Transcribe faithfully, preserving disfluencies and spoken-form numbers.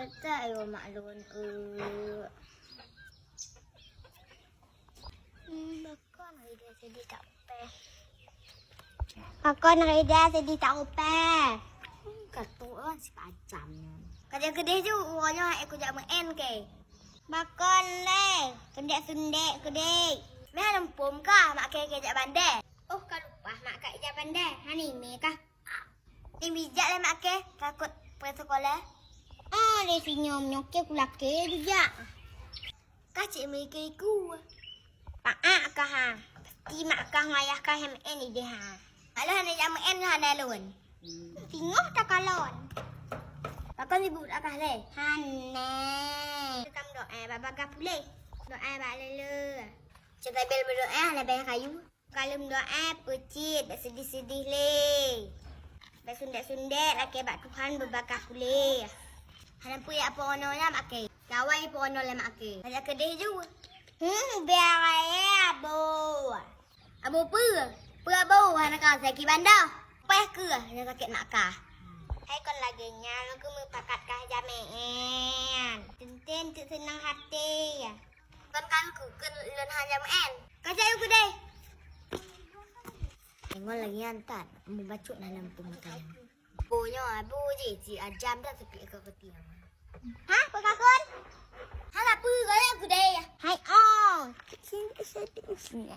Kata ayo mak lôn, eh. Hmm, bakon hari dia jadi tak peh. Bakon hari dia jadi tak peh. Hmm, kata orang si pacam ni. Kerja kedih ju, uronya aku jak meu'en ke. Bakon leh, sundek-sundek kedih. Meh lempom kah mak ke jak bandar? Oh, ka lupa mak ka jak bandar. Hani meh kah? Ni bijak lé mak ke, takut protokol eh. Ah, lé sinyum nyoke kulake bijak. Ka cik mike iku. Paak kah ha. Pasti mak kah ngayah kah hem en ideh ha. Alah ni jam en hana lon. Singoh takalon. Pakon ibu akah lé. Hana. Kam doa bak bagah pulih. Doa bak lele. Cek bel berdoa lebih kayu. Kalem doa peucit, bèk seudeh-seudeh lé. Bèk sundek-sundek lakèe bak Tuhan beubakah puléh. Hana peue jak peurunoe lam akhé. Kawai peurunoe lam akhé. Hana keudeh ju. Hmm, biar ae abo. Abo peue? Peue abo? Hana ka sakét banda. Payah keuh hana sakét mak kah. Hai kon lagèe nyan, keu meupakat kah jamèe. Teuntèe teuk seunang até. Kon kan ku keu lôn hana meu'en. Ka jak yue keudeh. Ingon lagèe nyan that, mubacok dalam peumata. Boh nyoe abu jih, si ajam that seupik keu keuti. Ha, peue kakon? Ha, sapeue gaya keudeh? Hai, oh. Sini, sini, sini.